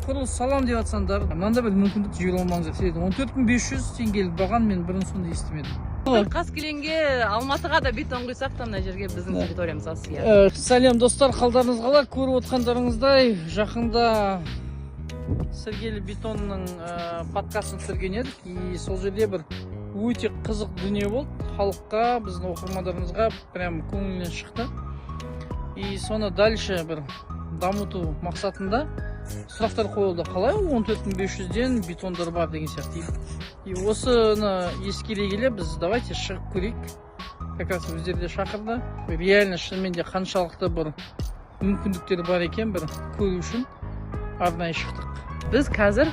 Құрылыс салам деп жатсаңдар, мынандай бір мүмкіндік жібере алмаңыздар, себебі 14 500 теңгелік бағаны мен бұрын соңды естімедім. Қаскелеңге, Алматыға да бетон құйсақ та, мына жерге, біздің территориямызға сияды. Сәлем, достар, қалдарыңыз қалай? Көріп отқандарыңыздай, жақында Сіргелі бетонның подкастын түсірген едік, и сол жерде бір өте қызық дүние болды. Халыққа, біздің оқырмандарымызға прям көңілінен шықты. И соны дальше бір дамыту мақсатында сұрақтар қойылды: қалай 14 500-ден бетондар бар деген сияқты. И осыны ескере келе, біз давайте шығып көрейік, как раз өздері де шақырды, реально, шынымен де қаншалықты бір мүмкіндіктер бар екен, бір көру үшін арнайы шықтық. Біз қазір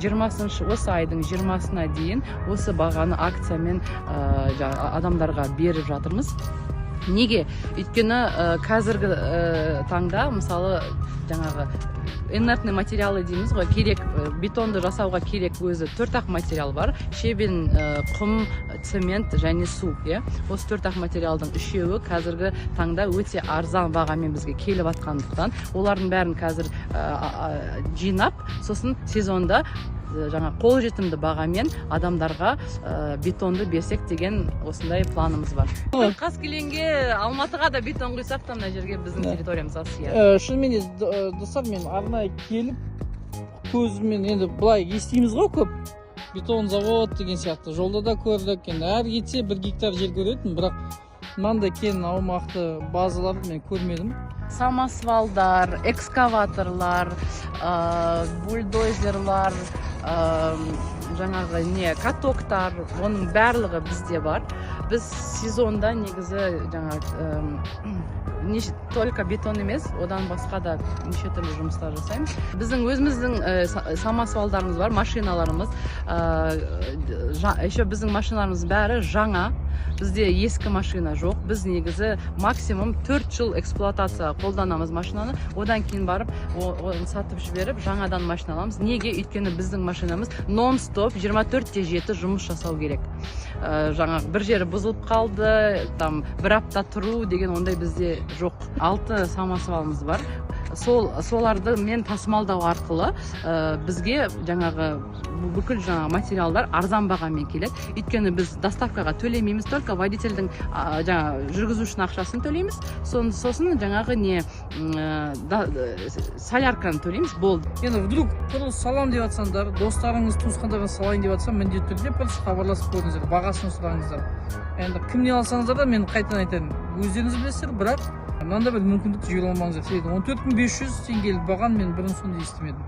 20-шы, осы айдың 20-сына дейін осы бағаны акциямен жаңа адамдарға беріп жатырмыз. Неге? Өйткені қазіргі таңда, мысалы, жаңағы инертный материалы дейміз ғой, керек, бетонды жасауға керек өзі төрт ақ материал бар: щебень, құм, цемент және су, иә. Осы төрт ақ материалдың үшеуі қазіргі таңда өте арзан бағамен бізге келіп жатқандықтан, олардың бәрін қазір жинап, сосын сезонда жаңа қолжетімді бағамен адамдарға бетонды берсек деген осындай планымыз бар. Қаскелеңге, Алматыға да бетон құйсақ та, мына жерге, біздің территориямызға сияды. Шынымен де, достар, мен арнайы келіп көзіммен, енді былай естиміз ғой көп, бетон завод деген сияқты, жолда да көрдік, енді әр кетсе 1 гектар жер көретін, бірақ мынандай кең аумақты базаларды мен көрмедім. Самосвалдар, экскаваторлар, бульдозерлар, жаңағы не, катоктар, оның барлығы бізде бар. Біз сезонда негізі жаңа не только бетон емес, одан басқа да неше түрлі жұмыстар жасаймыз. Біздің өзіміздің самосвалдарымыз бар, машиналарымыз. Еще біздің машиналарымыз бәрі жаңа, бізде ескі машина жоқ. Біз негізі максимум 4 жыл эксплуатация қолданамыз машинаны, одан кейін барып оны сатып жіберіп, жаңадан машина аламыз. Неге? Өйткені біздің машинамыз нон стоп 24 те 7 жұмыс жасау керек. Жаңағы бір жері бұзылып қалды, там бір апта тұру деген ондай бізде жоқ. Алты самосвалымыз бар, соларды мен тасымалдау арқылы бізге жаңағы бүкіл жаңағы материалдар арзан бағамен келеді. Өйткені біз доставкаға төлемейміз, только водительдің, жаңағы жүргізушінің ақшасын төлейміз, сосын жаңағы не, солярканы төлейміз, болды. Енді вдруг құрылыс салам деп жатсаңдар, достарыңыз, туысқандарыңыз салайын деп жатса, міндетті түрде просто хабарласып көріңіздер, бағасын сұраңыздар. Енді кімнен алсаңыздар да, мен қайтадан айтайын, өздеріңіз білесіздер, бірақ мынандай бір мүмкіндікті жібере алмаңыздар, себебі 14 500 теңгелік бағаны мен бұрын соңды естімедім.